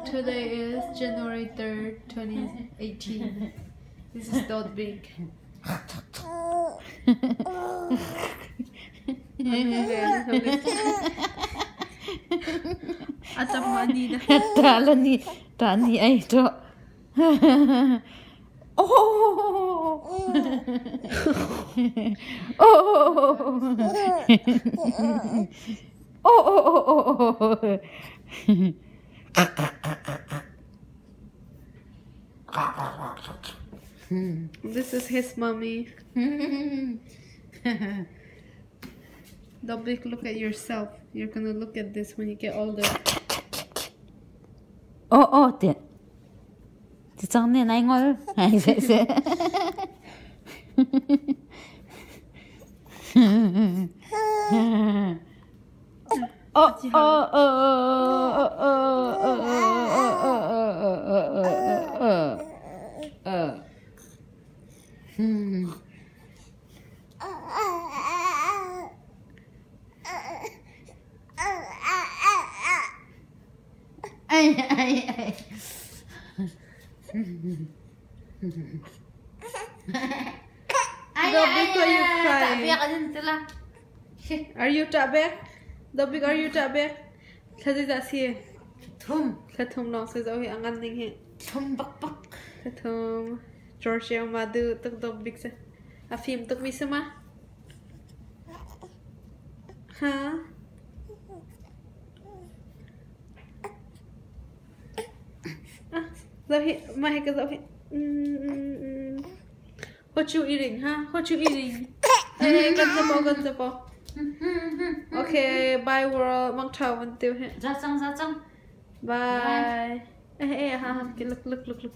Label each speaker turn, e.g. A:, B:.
A: Today is January 3rd, 2018. This is Dot Big. A tam ma ni na.
B: Ta la ni ta ni ai to. Oh. Oh. Oh oh oh oh.
A: This is his mommy. Dobik, look at yourself. You're gonna look at this when you get older.
B: Oh oh tiah. Cang ne nai ngol. Ai se se. Oh oh oh oh oh oh oh oh oh oh oh. Ai ai ai.
A: Dobik, why you crying?
B: Are
A: you tabek? Dobik, are you tabek? Thla zeizah si?
B: Thum.
A: Thla thum lawng si zoh hi a ngan ning hi.
B: Thum bakbak.
A: Thla thum. Georgia ma du tuk Dobik si. A fim tuk mi si ma? Ha? Ah, zoh hi, mah hi ka zoh hi. Mm. What you eating, huh? What you eating? Hey, kan sa po, kan sa po. Okay, bye world. Mang chao man tiu he.
B: Ra cang, ra cang.
A: Bye. Eh, eh, ha, ha. Look, look, look, look.